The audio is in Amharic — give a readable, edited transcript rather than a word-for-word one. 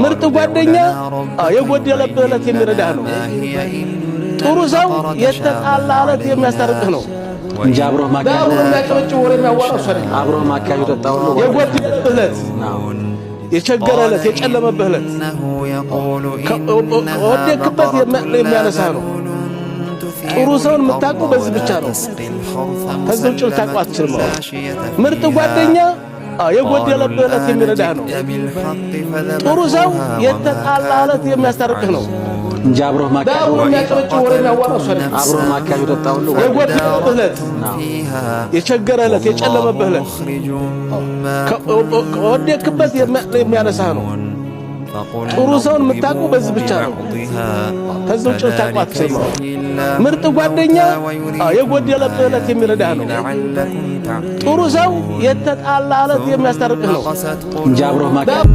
ምርጥ ጓደኛ የጎደለብህ ዕለት የሚረዳህ ነው። ጥሩ ሰው የተጣላ ዕለት የሚያስታርቅህ ነው። እንጂ አብሮህ ማኪያቶ በአብሮ የሚያጨበጭብ ወሬ የሚያዋራ እሱ አይደለም። አብሮህ ማኪያቶ ጠጣ ሁሉ የጎደለብህ ዕለት፣ የቸገረ ዕለት፣ የጨለመብህ ዕለት ከወደቅክበት የሚያነሳህ ነው። ጥሩ ሰውን የምታውቀው በዚህ ብቻ ነው። ከዚህ ውጭ ልታውቀው አትችልም። ምርጥ ጓደኛ የጎደለብህ ዕለት የሚረዳህ ነው። ጥሩ ሰው የተጣላ ዕለት የሚያስታርቅህ ነው። እንጂ አብሮህ ማኪያቶ በአብሮ የሚያጨበጭብ ወሬ የሚያዋራ እሱ አይደለም። አብሮህ ማኪያቶ ጠጣ ሁሉ የጎደለብህ ዕለት፣ የቸገረ ዕለት፣ የጨለመብህ ዕለት ከወደቅክበት የሚያነሳህ ነው። ጥሩ ሰውን የምታውቀው በዚህ ብቻ ነው። ከዚህ ውጭ ልታውቀው አትችልም። ምርጥ ጓደኛ የጎደለብህ ዕለት የሚረዳህ ነው። ጥሩ ሰው የተጣላ ዕለት የሚያስታርቅህ ነው። እንጂ አብሮህ ማኪያቶ